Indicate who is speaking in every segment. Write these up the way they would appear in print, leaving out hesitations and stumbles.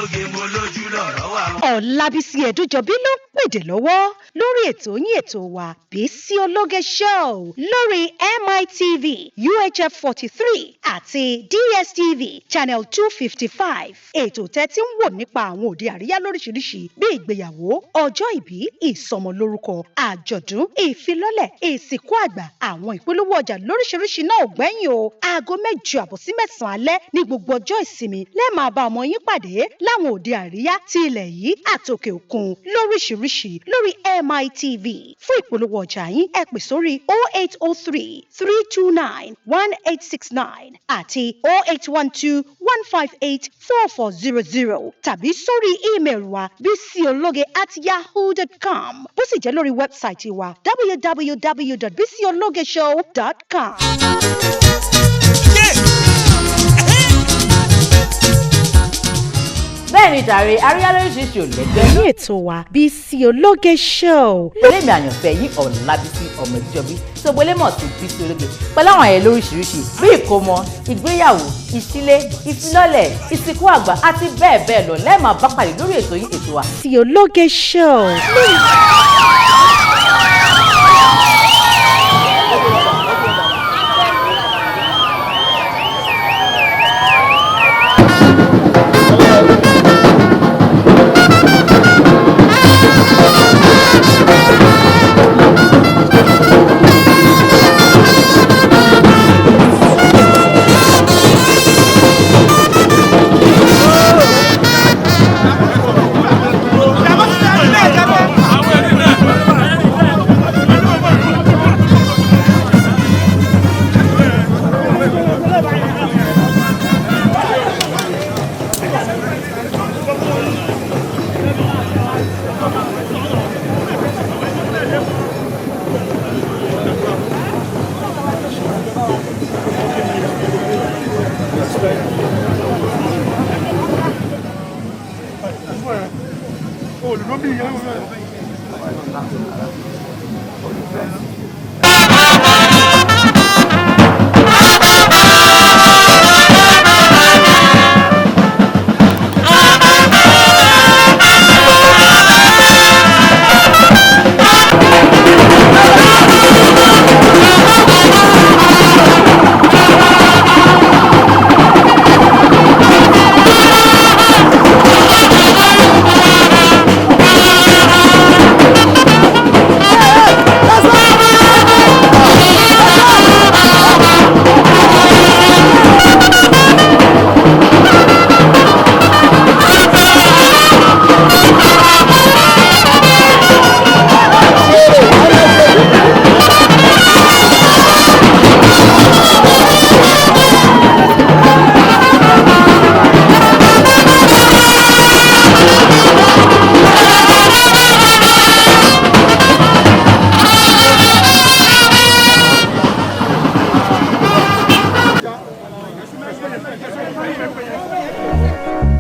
Speaker 1: Ológe mo lójú lọ̀rọ̀ wà.
Speaker 2: Ọlábísí Ẹ̀dújọbí ló ń pèdè lọ́wọ́ lórí ètò yín, ètò wa, Bísí Ológe Show, lórí MITV UHF 43 àti DSTV channel 255. Ètò tẹ́tí ń wò nípa àwọn òde àríyá lóríṣiríṣi bíi ìgbéyàwó, ọjọ́ ìbí, ìsọmọlórúkọ, àjọ̀dún, ìfilọ́lẹ̀, ìsìnkú àgbà, àwọn ìpolówó ọjà lóríṣiríṣi náà ò gbẹ́yìn o. Aago 8:30 sí 9 alẹ́ ní gbogbo ọjọ́ ìsinmi lẹ́ẹ̀ máa bá ọmọ yín pàdé láwọn òde àríyá ti ilẹ̀ yìí àtòkè òkun lóríṣiríṣi lórí MITV. Fún ìpolówó ọjà yín, ẹ pè sórí 0803 329 1869 àti 0812 158 4400 tàbí sórí ímeèlì wa bísíológe@yahoo.com, bó sì jẹ́ lórí wẹ́bsáìtì wa www.bísíológeshow.com.
Speaker 3: Bẹ́ẹ̀ ni jàre, àríyá lóríṣiríṣi ò lẹ́gbẹ́.
Speaker 2: Ní ètò wa, Bísí Ológe Show.
Speaker 3: Pẹ̀lú àyànfẹ́ yín, Ọ̀làbísí ọmọ Ìjọbí tó gbélé mọ̀ sí Bísí Ológe, pẹ̀lú àwọn ayẹyẹ lóríṣiríṣi bí ìkómọ, ìgbéyàwó, ìṣílé, ìfilọ́lẹ̀, ìsìnkú àgbà àti bẹ́ẹ̀ bẹ́ẹ̀ lọ lẹ́ẹ̀ máa bá pàdé lórí ètò yín, ètò wa.
Speaker 2: Bísí Ológe Show lórí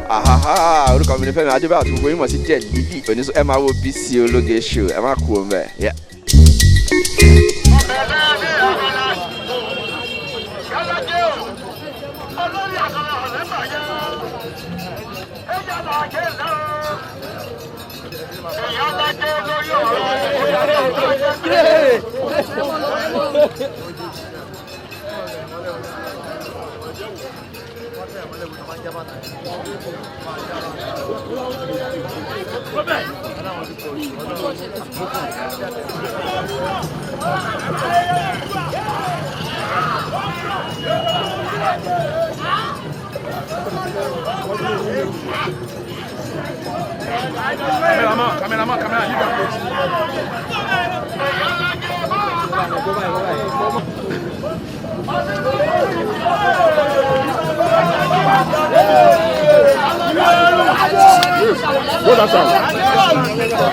Speaker 4: Ahaha, orúkọ mi ni Fẹ́mi Adébáyọ̀ tí gbogbo yín mọ̀ sí Jẹ́ Lílì oníṣó. Ẹ máa wo Bísí Ológe Show, ẹ má kú òun bẹ́ẹ̀. Yeah.
Speaker 5: Cameraman, cameraman, camera, leave that place. Go that side.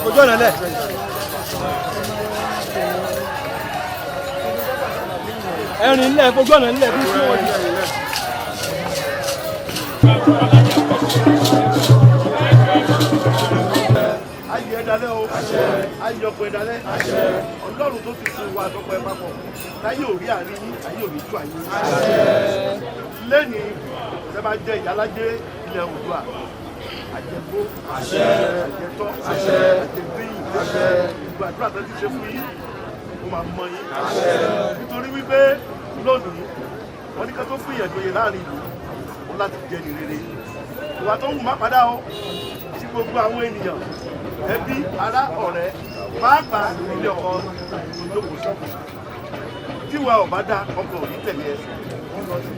Speaker 5: Ojú ọ̀nà lẹ̀. Ẹ̀rìn ńlẹ̀ fojú ọ̀nà ńlẹ̀ fún sí wọn.
Speaker 1: Ayé ẹ dalẹ́ o, ayé ọkọ ẹ dalẹ́, Ọlọ́run tó ti fún wa àtọkọ ẹ papọ̀, táyé ò rí àárín yín, ayé ò ní tú àyè yín. Lẹ́ni ṣe máa jẹ ìyálájé ilẹ̀ Oòduà, àjẹgbó, àjẹtọ́, àjẹgbéyìn, gbogbo àdúrà tó ti ṣe fún yín, ó máa mọ yín. Nítorí wípé lónìí, wọ́n ní ká tó fún ìyẹ̀dóye láàrin ìlú, ó láti jẹ́ ní rere. Ìwà tó wù má padà o, sí gbogbo àwọn ènìyàn, ẹbí, ará, ọ̀rẹ́, pàápàá ilé ọkọ olóko sọ́kù. Tíwa ò bá dá ọkọ ò ní tẹ̀lé ẹ.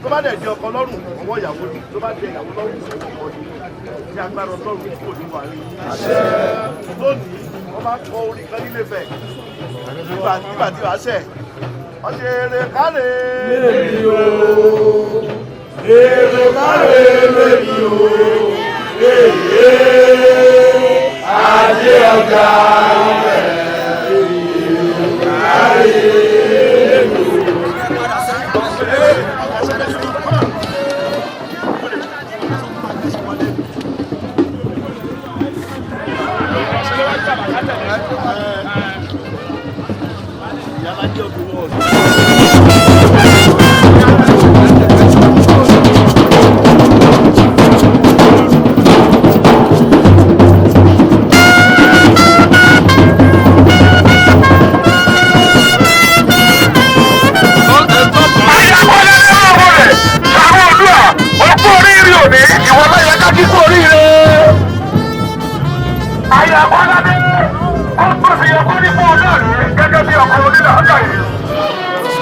Speaker 1: Tó bá dẹ̀ di ọkọ lọ́rùn, ọwọ́ ìyàwó ni. Tó bá dẹ̀ ìyàwó lọ́rùn, ọwọ́ ọkọ ni. Ní agbára Ọlọ́run tí kò ní wà rí. Lónìí, wọ́n máa kọ orin kan nílé Ifẹ̀. Nígbà tí wàá ṣẹ̀, wọ́n ṣe eré kárẹ̀.
Speaker 5: Lèmi o, èrè kárẹ̀ lèmi o, èyí ajé ọjà ilẹ̀ èrè kárẹ̀ lèmi o.
Speaker 1: Ìyálájé of the world.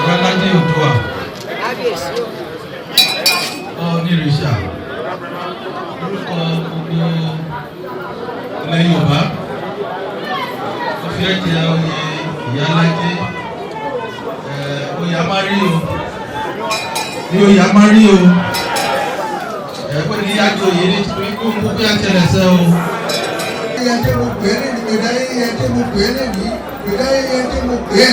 Speaker 6: Ìyálájé Oòduà Ọ̀nìrìṣà, orúkọ gbogbo ilẹ̀ Yorùbá, ó fi ẹ́ jẹ oyè Ìyálájé. Oyè amárí o, ní oyè amárí o, ẹ pé ní yájọ oyè ní kó mú bí àtẹlẹsẹ o.
Speaker 7: Ẹyẹ tí mo pè é lẹ́nu gbèdá, ẹyẹ tí mo pè é lẹ́nu gbèdá, ẹyẹ tí mo pè é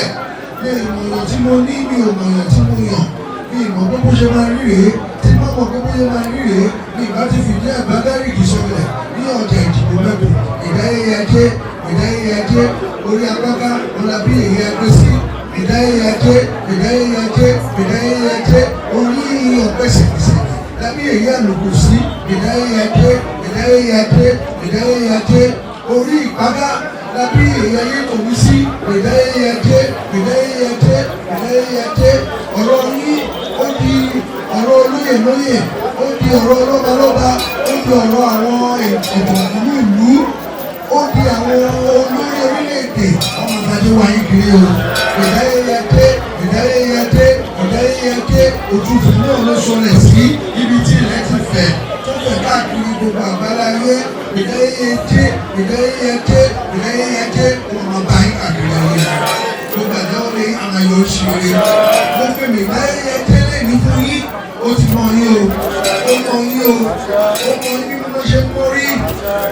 Speaker 7: ní ìmọ̀ràn tí mo ní, mi ò mọ̀ràn tí mo yàn, mi ìmọ̀ pé bó ṣe máa rí rèé. Tí mo mọ̀ pé bó ṣe máa rí rèé, mi ìbá ti fìdí àgbàdárìkì sọlẹ̀ ní ọjà ìdìbò mẹ́kù. Ìdá ẹyẹ ajé, ìdá ẹyẹ ajé, orí agbáká ọlábí èyí agbé sí. Ìdá ẹyẹ ajé, ìdá ẹyẹ ajé, ìdá ẹyẹ ajé, orí ọ̀pẹ sẹ̀kẹ̀sẹ̀kẹ̀ lábí èyí àlùkò sí. Ìdá ẹyẹ ajé, ìdá ẹyẹ ajé, ìdá ẹyẹ ajé, orí ìpágá lábí èyí ayé tòun sí. Ìdá ẹyẹ ajé, ìdá ẹyẹ ajé, ìdá ẹyẹ ajé, ọ̀rọ̀ yín ó di ọ̀rọ̀ olóyè lóyè, ó di ọ̀rọ̀ lọ́balọ́ba, ó di ọ̀rọ̀ àwọn ìbùkún ìlú, ó di àwọn olórí orílẹ̀-èdè. Ọmọ ìbàdí wa yín kiri o. Ìdá ẹyẹ ajé, ìdá ẹyẹ ajé, ìdá ẹyẹ ajé, òtútù náà ló sọlẹ̀ sí ibi tí ilẹ̀ ti fẹ̀ tó fẹ̀ káàkiri gbogbo àgbáláyé. Ìdá ẹyẹ ajé, ìdá ẹyẹ ajé, ìdá ẹyẹ ajé, wọn máa bá yín káàkiri ayé. Gbogbo àdáwọ̀ lè àmàyọ̀ òṣèré. Mo fi mi ìdá ẹyẹ ajé lẹ́ni fún yín. Ó ti mọ yín o, ó mọ yín o, ó mọ yín bí mo ṣe ń mórí.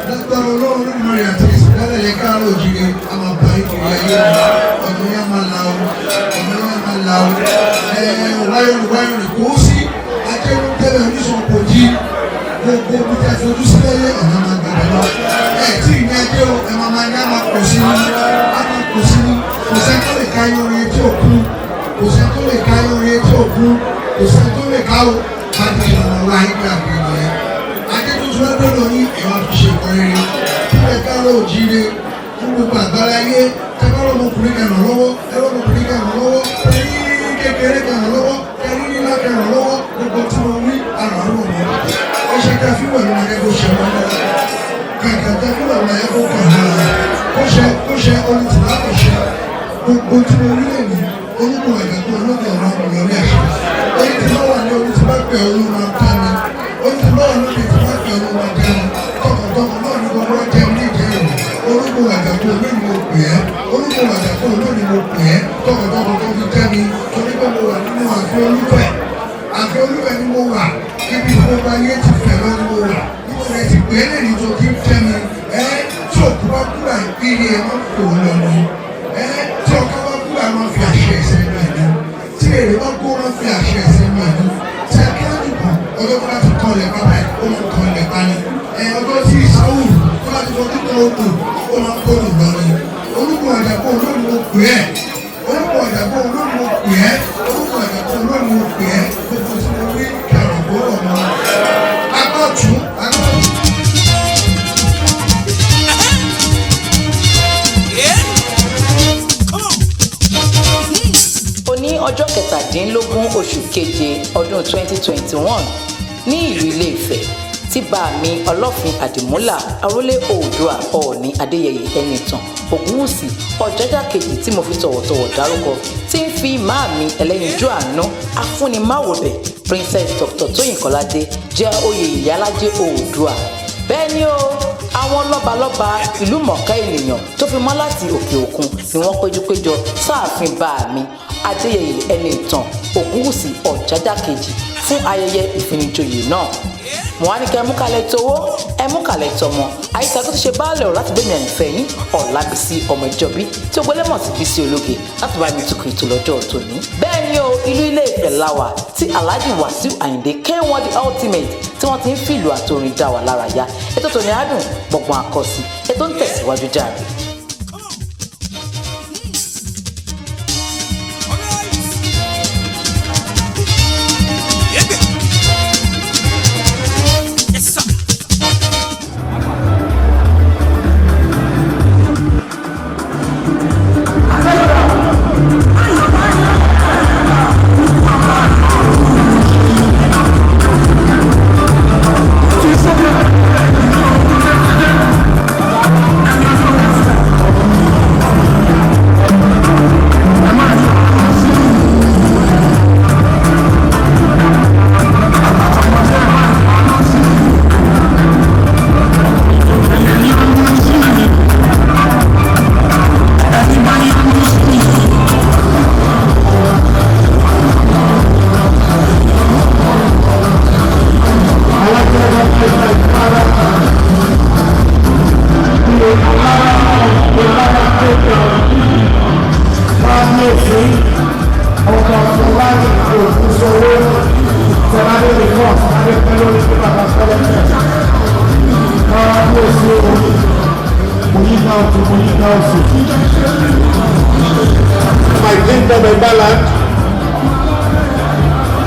Speaker 7: Lágbára Ọlọ́run Olódùmarè àti ìsìnkálẹ̀ yẹn káàárọ̀ òjìrè, a máa bá yín kiri ayé. Ọ̀nà yẹn máa la o, ọ̀nà yẹn máa la o. Wáyọ̀rì wáyọ̀rì kò sí, ajé ló ń tẹ́lẹ̀ oníṣàn kò jí. Gbogbo ibi tí a fojú sí lẹ́yẹ ọ̀nà máa gbàgbé lọ. Ẹ tí ì ní ajé o, ẹ máa máa ní a máa pọ̀ sí i, a máa pọ̀ sí i. Kò sẹ́ni tó lè ka irin etí òkun, kò sẹ́ni tó lè ka irin etí òkun, kò sẹ́ni tó lè ká o. Bá ti ṣe àwọn ọ̀la yín káàkiri nìyẹn. Ajé tó tún lọ́dọ̀ yín, ẹ̀ wá fi ṣe nǹkan rere. Fúnlẹ̀ káàárọ̀ òjíire fún gbogbo àgbáláyé. Tẹ́gbọ́n ọmọkùnrin kan ràn lọ́wọ́, ẹ̀rọ ọmọkùnrin kan ràn lọ́wọ́, ẹ̀rí kékeré kan ràn lọ́wọ́, ẹ̀rí ńlá kan ràn lọ́wọ́, gbogbo tí wọ́n wí àràárọ̀ wọn. Ọṣẹ ká fíwẹ̀ ló máa kẹ́kọ̀ọ́ ṣe wọn lọ́wọ́. Kàkà ká fíwẹ̀ ló máa kẹ́kọ̀ọ́ kàn án. Kóṣe kóṣe ohun tí wọ́n kò ṣe. Gbogbo tí wọ́n wí lẹ́nu, orúkọ ìgbàgbọ́ olóògbé ọ̀rọ̀ ìyọrí àṣẹ. Orí tí wọ́n wà ní orí tí wọ́n pẹ̀ olú máa ń ká mi. Orí tí wọ́n wà lóde tí wọ́n pẹ̀ olú máa jẹun. Tọkàntọkàn náà ní gbogbo ọjọ́ ní ìjẹun. Orúkọ àjàkú olóòní mo pè ẹ́. Orúkọ àjàkú olóòní mo pè ẹ́. Tọkàntọkàn tó fi jẹ́ mi. Torí pé mo wà nínú ààfin Olúfẹ̀. Ààfin Olúfẹ̀ ni mo wà. Ibi tí gbogbo ayé ti fẹ̀ lọ ni mo wà. Nínú rẹ̀ ti pè é lẹ́ni tó ti ń jẹ́ mi. Ẹ́ tí òkú bá kúrà ìpínlẹ̀ ẹ̀ máa ń fò lọ ni. Ẹ́ tí ọkọ bá kúrà máa fi àṣẹ ìṣẹ́ lọ ẹ̀ ní. Tí èrè bá kó máa pè é, orúkọ ìdàgbọ́ olóòrùn mo pè é, orúkọ ìdàgbọ́ olóòrùn mo pè é, gbogbo tí mo rí kẹrọ̀ gbọ́rọ̀ mọ́. Apá ọ̀tún, apá ọ̀tún.
Speaker 3: Òní ọjọ́ 17 oṣù keje ọdún 2021 ní ìlú Ilé-Ifẹ̀ tí bàámi Ọlọ́fin Àdìmúlà Arólé Oòduà Ọọ̀ni Adéyẹyè Ẹnìtàn Ògúnwùsì Ọ̀jájá kejì tí mo fi tọ̀wọ̀tọ̀wọ̀ dárúkọ tí ń fi màámi ẹlẹ́yinjú àánú afúnimáwòbẹ̀ Princess Dr. Tóyìn Kọ́ládé jẹ́ oyè Ìyálájé Oòduà. Bẹ́ẹ̀ ni o, àwọn lọ́balọ́ba ìlú mọ̀ọ́ká ènìyàn tó fi mọ́ láti òkè òkun ni wọ́n péjúpéjọ sáàfin bàámi Adéyẹyè Ẹnìtàn Ògúnwùsì Ọ̀jájá kejì fún ayẹyẹ ìfinijoyè náà. Mo wá ní kẹ́ ẹ mú kalẹ̀ towó, ẹ mú kalẹ̀ tọmọ àyíká tó ti ṣe báàlẹ̀ ọ̀rọ̀ láti gbẹ̀mí àyìnfẹ́ yín Ọ̀làbísí ọmọ ìjọbí tí ó gbẹ́lẹ́mọ̀ sí Bísí Ológe láti bá mi tukọ̀ ètò lọ́jọ́ tòní. Bẹ́ẹ̀ ni o, ìlú Ilé-Ifẹ̀ la wà tí Alhaji Wasiu Ayinde K1 The Ultimate tí wọ́n ti ń fìlù àtòrin dá wa lára yá. Ètò tòní adùn gbọ̀ngbọ̀n àkọsí, ètò ń tẹ̀síwájú jàre.
Speaker 5: My kingdom Egbaland,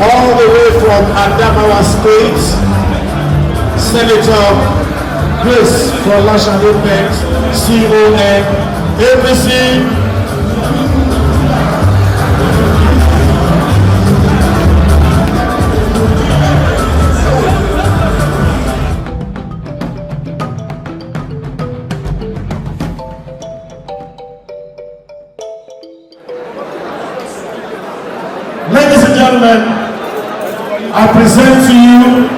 Speaker 5: all the way from Adamawa State, Senator Grace Folashade Banks, CON, APC. Ladies and gentlemen, I present to you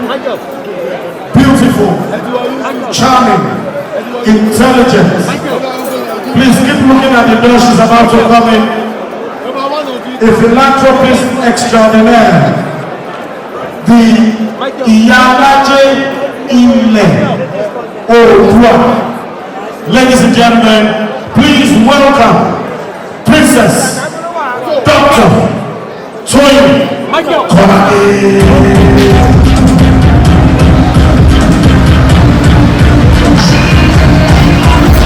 Speaker 5: beautiful, charming, intelligent. Please keep looking at the door she's about to come in. A philanthropist extraordinaire, the Iyalaje Ile Oòduà. Ladies and gentlemen, please welcome Princess Dr. Toyin Kolade.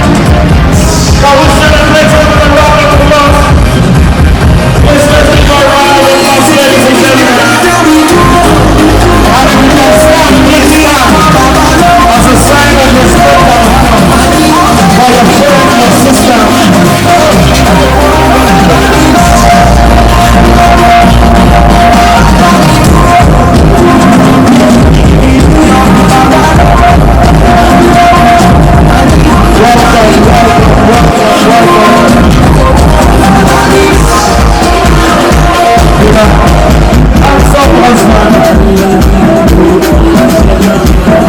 Speaker 5: Can we celebrate her with a round of applause? Please let's give her a round of applause, ladies and gentlemen. And we can stand, please stand as a sign of respect and honor for your friend, your sister. Welcome, welcome, welcome, welcome. Handsome husband,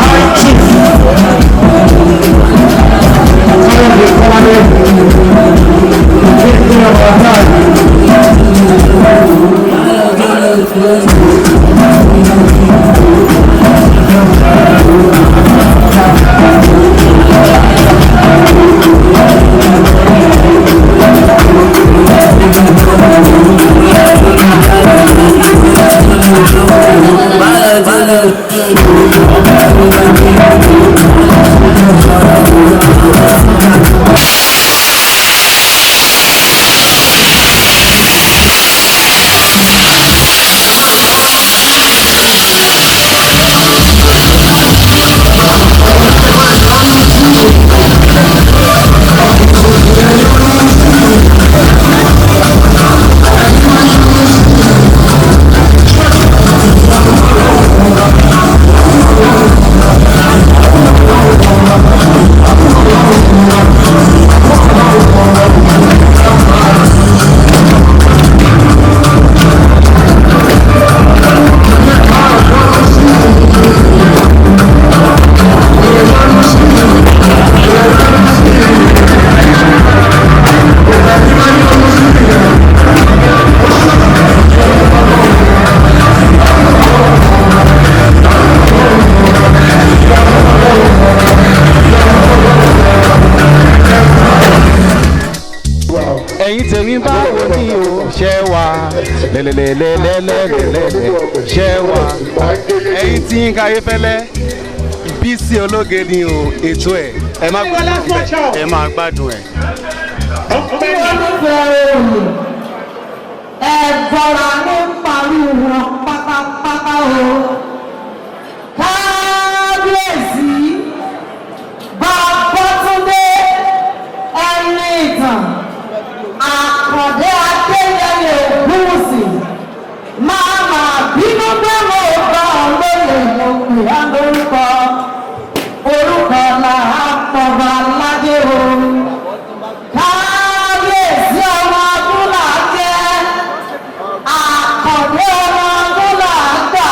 Speaker 5: High Chief, Kayode Kolade, the king of our time.
Speaker 8: Lẹ́lẹ́lẹ́lẹ́lẹ́lẹ́lẹ́ ṣẹ́ wa. Ẹ̀yin tí Yínká Ayéfẹ́lẹ́, Bísí Ológe ni o, ètò ẹ̀ ẹ má gbádùn ẹ̀, ẹ máa gbádùn ẹ̀.
Speaker 9: Ẹ̀bọ̀ra ló ń parí wọn pátápátá o. Kábíyèsí Babátúndé ẹni ìtàn Àkàndé Adéyẹyè Ògúnwùsì máa máa bínú pé mo bá ọ lóye, mo pè á lórúkọ, orúkọ là á pọba ládé o. Kábíyèsí, ọmọ ọdún là jẹ́, Àkàndé, ọmọ ọdún là gbà,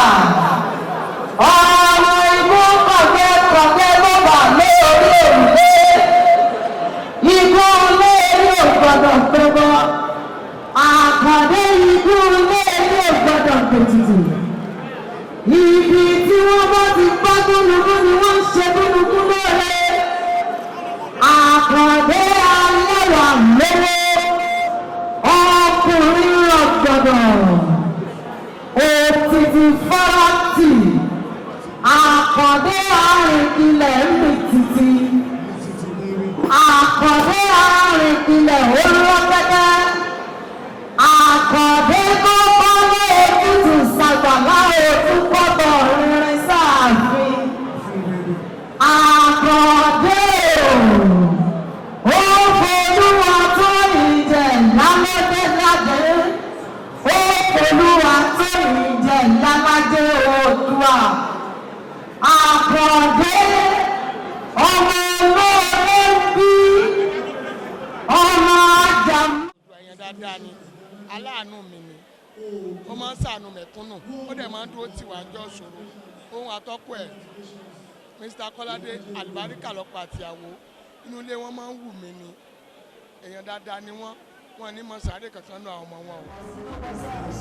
Speaker 9: ọmọ ikú kọ̀gbẹ́ kọ̀gbẹ́ ló bà lórí òrùlé, ikú lérí ò gbọdọ̀ gbẹbọ, Àkàndé, ikú lérí ò gbọdọ̀ gbètìtì. Ibi tí wọ́n bá ti gbọ́ gúnugún ni wọ́n ń ṣe gúnugún lóore. Àkàndé alẹ́wà lówó, ọkùnrin rọ̀gbọ̀dọ̀, òtítì fọ́rọ́tì, Àkàndé àrìn ilẹ̀ ń mì tìtì, Àkàndé àrìn ilẹ̀ olóró kẹ́kẹ́, Àkàndé tó kọ́lé òtútù sàgbàlá òtún gbọ́dọ̀ rinrin sáàfin. Àkàndé ó folúwa tó ìjẹ lálẹ́dẹ́ lájẹ́, ó folúwa tó ìjẹ lálájẹ́ Oòduà. Àkàndé ọmọ olóore ń bí ọmọ ajá.
Speaker 10: Èèyàn dáadáa ni, aláàánú mi ni, ó máa ń ṣàánú mẹ̀kúnnù, ó dẹ̀ máa ń dúró tì wá jọ ṣòro. Ohun àtọ́kọ ẹ̀, Mr. Kọ́ládé Àlùbáríkà lọ́pọ̀ àtìyàwó, inú ilé wọn máa ń wù mí ni. Èèyàn dáadáa ni wọ́n, wọn ní mọ sàárè kankan nú àwọn ọmọ wọn o.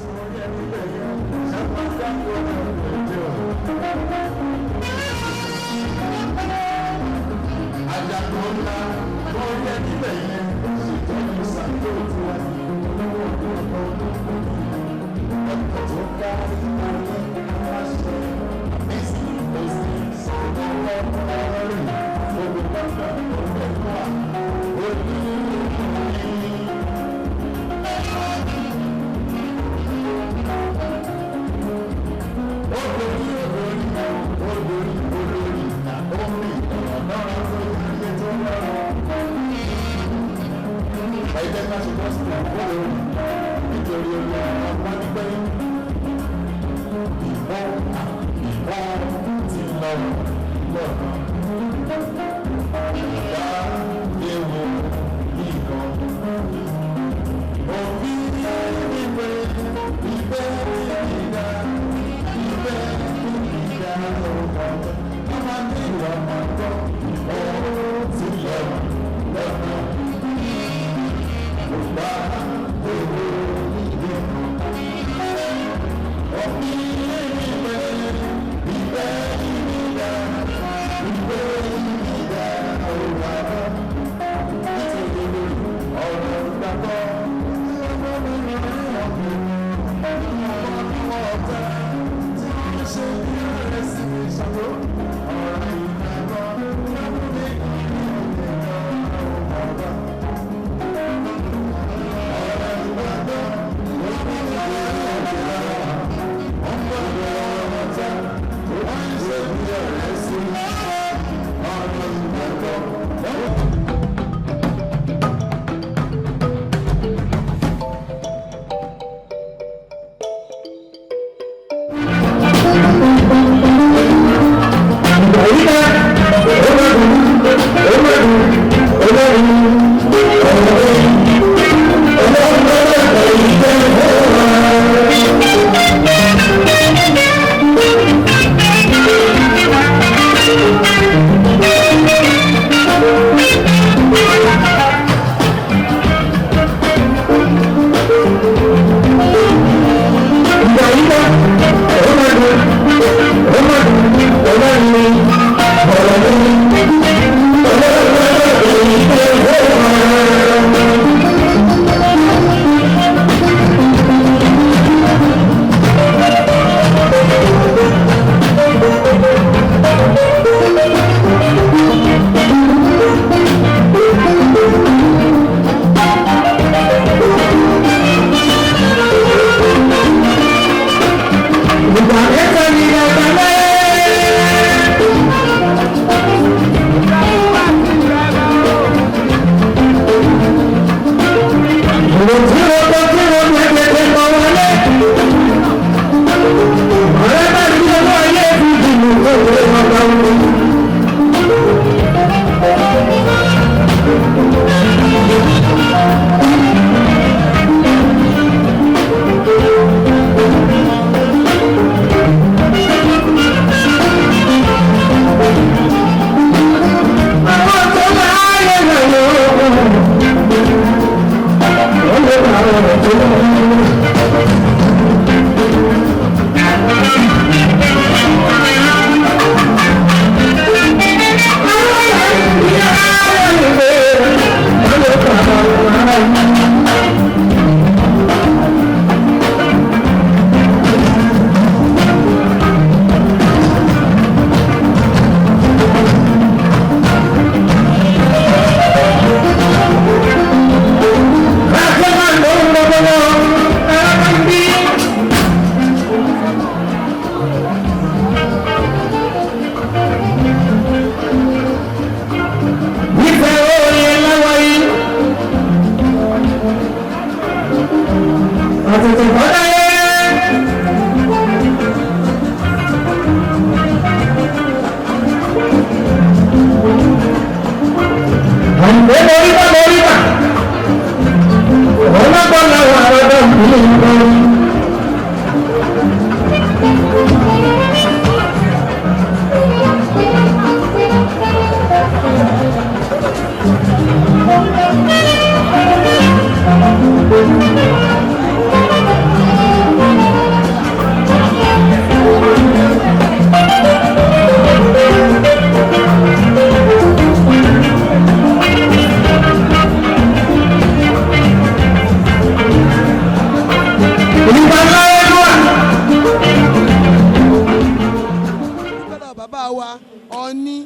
Speaker 11: wa Ọọ̀ni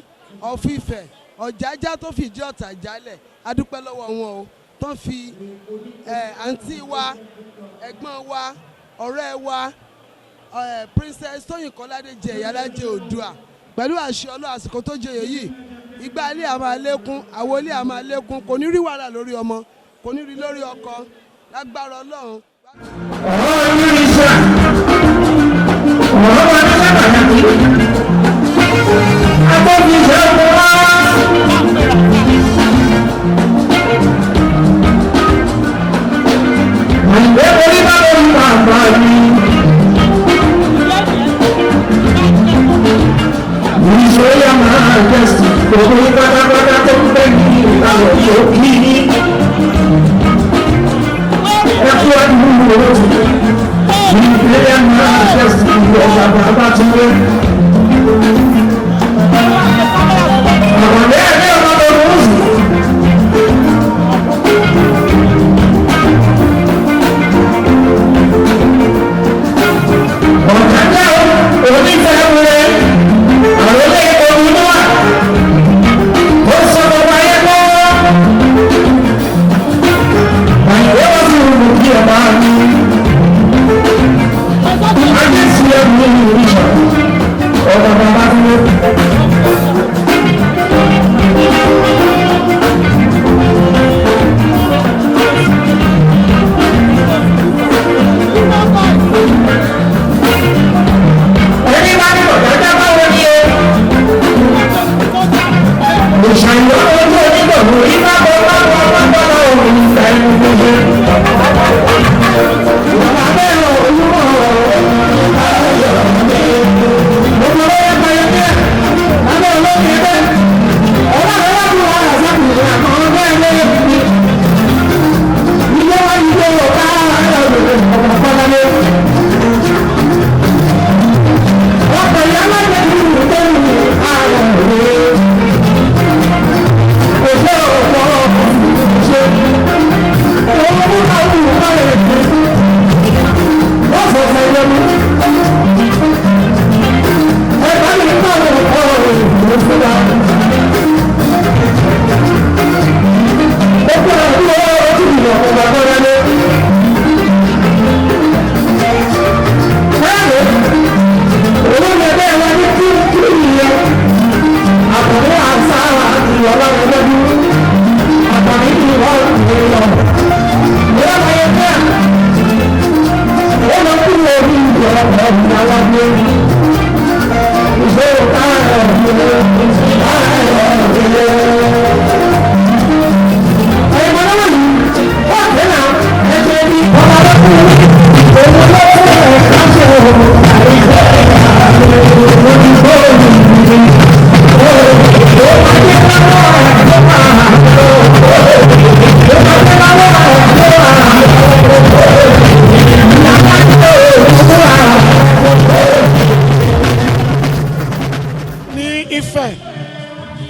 Speaker 11: of Ifẹ̀ Ọ̀jájá tó fìdí ọ̀tà jálẹ̀, adúpẹ́ lọ́wọ́ wọn o, tó fi àǹtí wa, ẹ̀gbọ́n wa, ọ̀rẹ́ wa, Princess Tóyìn Kọ́ládé jẹ Ìyálájé Oòduà. Pẹ̀lú àṣẹ Ọlọ́run, àsìkò tó jẹyè yìí, ìgbà ilé a máa lékún, àwo ilé a máa lékún, kò ní rí wàhálà lórí ọmọ, kò ní rí lórí ọkọ, lágbára Ọlọ́run.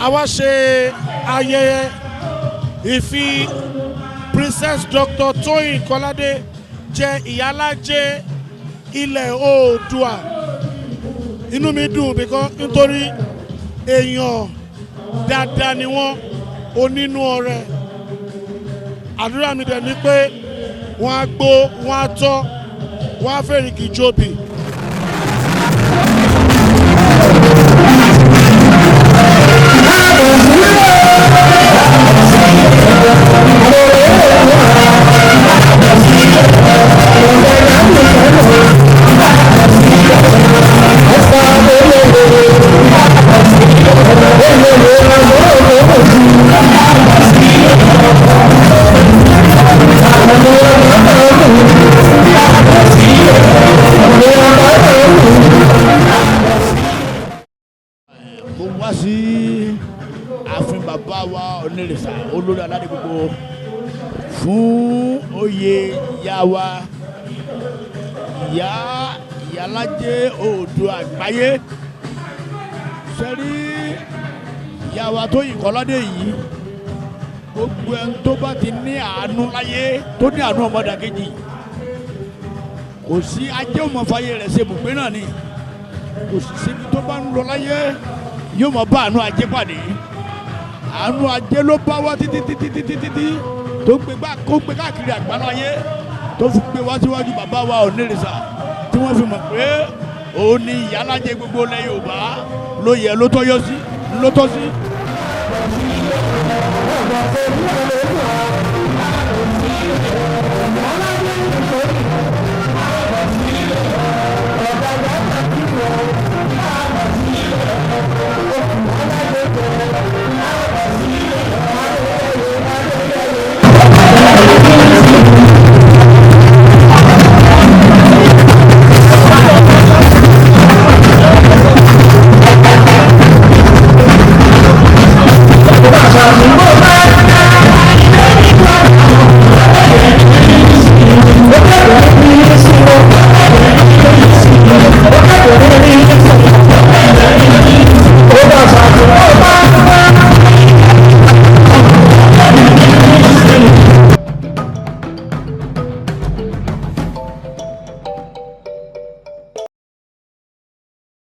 Speaker 12: Àwa ṣe ayẹyẹ ìfi Princess Dr. Tóyìn Kọ́ládé jẹ Ìyálájé ilẹ̀ Oòduà. Inú mi dùn because nítorí èèyàn dáadáa ni wọ́n, onínú ọrẹ. Àdúrà mi dẹ̀ ni pé wọ́n á gbó, wọ́n á tọ́, wọ́n á fèrèkì jobì.
Speaker 13: Mo wá sí ààfin bàbá wa Onírìṣà, olórí aládé gbogbo, fún oyè ìyá wa, ìyá Ìyálájé Oòduà àgbáyé. Sẹ́rí ìyá wa Tóyìn Kọ́ládé yìí, gbogbo ẹni tó bá ti ní àánú láyé, tó ní àánú ọmọdàkejì, kò sí ajé òmòfàyè rẹ̀ ṣe ibùgbé náà ni, kò sì síbi tó bá ń lọ láyé. Yóò mọ bá àánú ajé pàdé. Àánú ajé ló bá wá títí títí títí títí tó gbé gbá kó gbé káàkiri àgbáńlá ayé, tó fi gbé wá síwájú bàbá wa Onírìṣà, tí wọ́n fi mọ̀ pé òun ni ìyálájẹ gbogbo ilẹ̀ Yorùbá ló yẹ, ló tọ́ yọ sí, ló tọ́ sí.